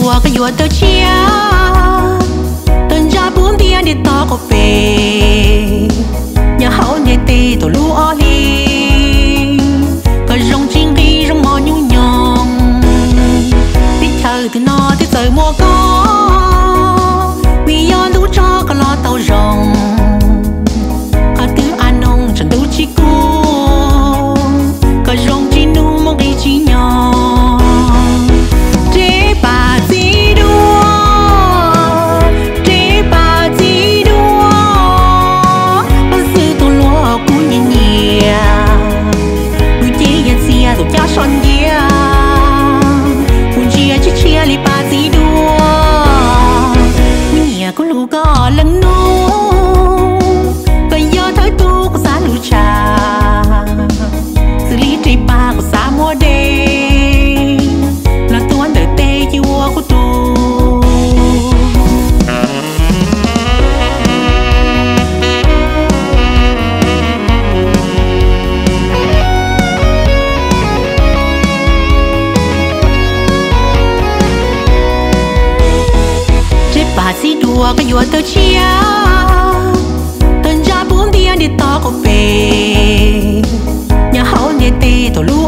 Ua koj yuav tawg tshiab, tawg ntsa pub ntiab ntiab tog qaum pes, nyob hauv ntiaj teb tau lub ob hli, koj zoo tsis nqi zoo mos nyuj nyoos. Teb chaws twg no twb txawm muaj koj, vim yog ntuj tso koj los tau zoo. Qhov twg a noog tsaus ntuj tsis kub, koj zoo tsis nug muaj nqis tsis nyoos. Reb pam txiv duaj, reb pam txiv duaj, koj xwb tus hluas kuv nyiam nyiam. Lub cev yog txiag tus caj soj nciab, kuv ntsia tshiab tshiab li pam txiv duaj. Kuv nyiam kuv hlub koj leej nus, koj yog thawj tug kuv xav hlub tshaj, xws li reb pam kuv xav muab de, los tuav ntawm tes cia ua kuv tug. Reb pam txiv duaj koj yuav tawg tshiab, tawg ntsa pub ntiab ntiab tog qaum pes, nyob hauv ntiaj teb tau lub